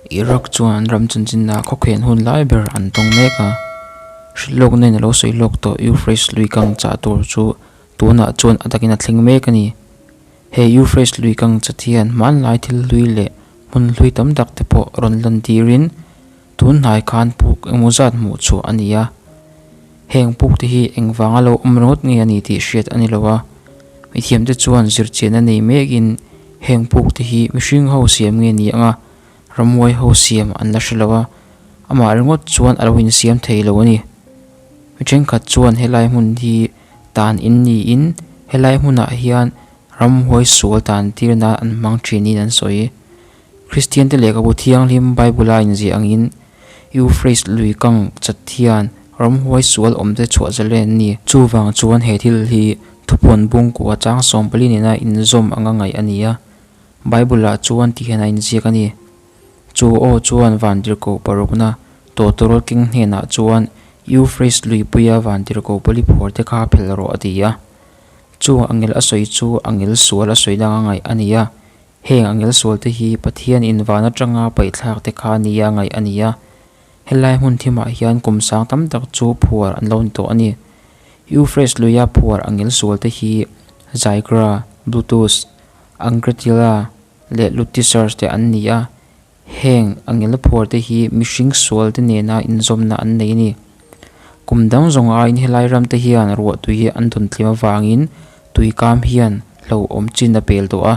Iraq chuan an ram chanchinna khawkhen hun lai ber an tawng mek a, hrilhlawkna in a lo sawi lawk tawh Euphrates lui kang chah tur chu tunah chuan a takin a thleng mek a ni. He Euphrates lui kang chat hian hmanlai thil hlui leh hmun hlui tam tak te pawh rawn lan tirin tun hnai khan puk engmaw zat hmuh chhuah a ni a. Heng puk te hi engvanga lo awm ringawt nge a ni tih hriat a ni lo a, mithiamte chuan zirchianna nei mekin heng puk te hi mihring ho siam nge ni anga ramhuai ho siam an la hre lo a, amah ringawt chuan a lo insiam thei lo a ni. Mi thenkhat chuan helai hmun hi tan in niin helai hmunah hian ramhuai sual tan tir nan an hmang thin niin an sawi. Kristiante lehkhabu thianghlim Bible a inziah angin Euphrates lui kang chat hian ramhuai sual awmte chhuah zalen a ni. Chuvang chuan he thil hi thupuan bungkua chang 14 nena inzawm anga ngaih a ni a, Bible-ah chuan ti hian a inziak a ni. Chu aw chuan vantirhkoh parukna tawtawrawl keng hnenah chuan Euphrates luipuia vantirhkoh pali phuar te kha phel rawh a ti a. Chu angel a sawi chu angel sual a sawi danga ngaih a ni a. Heng angel sualte hi Pathian in van atanga paihthlak te kha nia ngaih a ni a. Helai hmun thimah hian kum sang tam tak chu phuar an lo ni tawh a ni. Euphrates luia phuar angel sualte hi Zygra, Blutus, Angratila leh Lutisers te an ni a. Heng angel phuar te hi mihring sual te nena inzawmna an nei a ni. Kum dang zawng aiin helai ram te hian ruah tui an dawn tlem avangin tui kam hian hlauhawm chin a pel tawh a.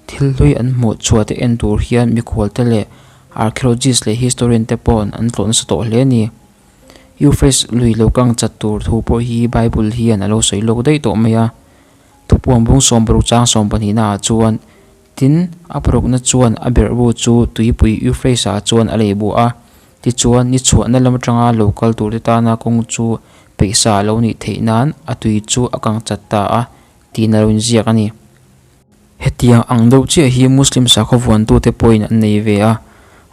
Thil hlui an hmuh chhuah te en tur hian mikhual te leh archaeologist leh historian te paw'n an tlawh nasa tawh hle a ni. Euphrates lui lo kang chat tur thu pawh hi Bible hian a lo sawi lawk daih tawh mai a. Thupuan bung 60 chang 12 ah chuan Tin, a parukna chuan a berhbu chu tuipui Euphrates-ah chuan a lei buh a, tichuan ni chhuahna lam atanga lo kal turte tana kawng chu peihsa a lo nih theih nan a tui chu a kang chat ta a, tiin a lo inziak a ni. Hetiang ang deuh chiah hi Muslim sakhaw vuantute pawhin an nei ve a,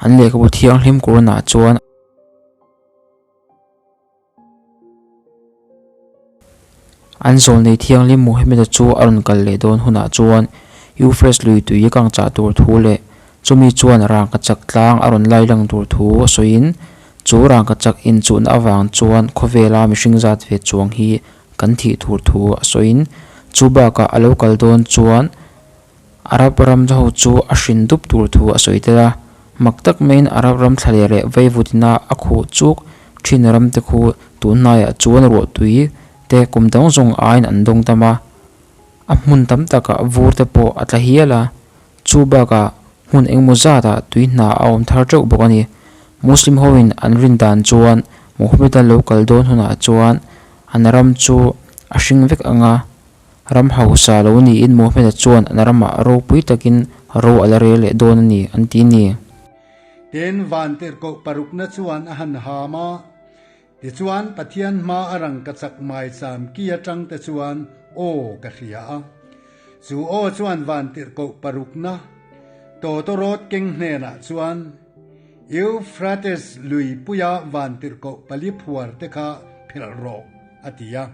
an lehkhabu thianghlim Quran-ah chuan, An zawlnei thianghlim Muhammad-a chu a rawn kal leh dawn hunah chuan Euphrates lui tui a kang chah tur thu leh chumi chuan rangkachak tlang a rawn lai lang tur thu a sawiin chu rangkachak inchuhna avang chuan khawvela mihring zat ve chuang hi kan thih tur thu a sawiin chu bakah a lo kal dawn chuan Arab ram ho chu a hrin dup tur thu a sawi tel a, mak tak maiin Arab ram thla leh reh vaivutina a khuh chuk thin ram te khu tun hnaiah chuan ruahtui te kum dang zawng aiin an dawng tam a, a hmun tam takah vur te pawh a tla hial a, chu bakah hmun engemaw zatah tui hna a awm thar teuh bawk a ni. Muslim hoin an rin dan chuan Muhammad-a lo kal dawn hunah chuan an ram chu a hring vek ang a, Ram hausa lo niin Muhammad-a chuan an ramah ropui takin ro a la rel leh dawn a ni, an ti ni. Tin, vantirhkoh parukna chuan a han ham a, tichuan Pathian hma a rangkachak maicham ki atangte chuan aw ka hria a. Chu aw chuan vantirhkoh parukna tawtawrawt keng hnenah chuan, Euphrates luipuia vantirhkoh pali phuarte kha phelh rawh, a ti a.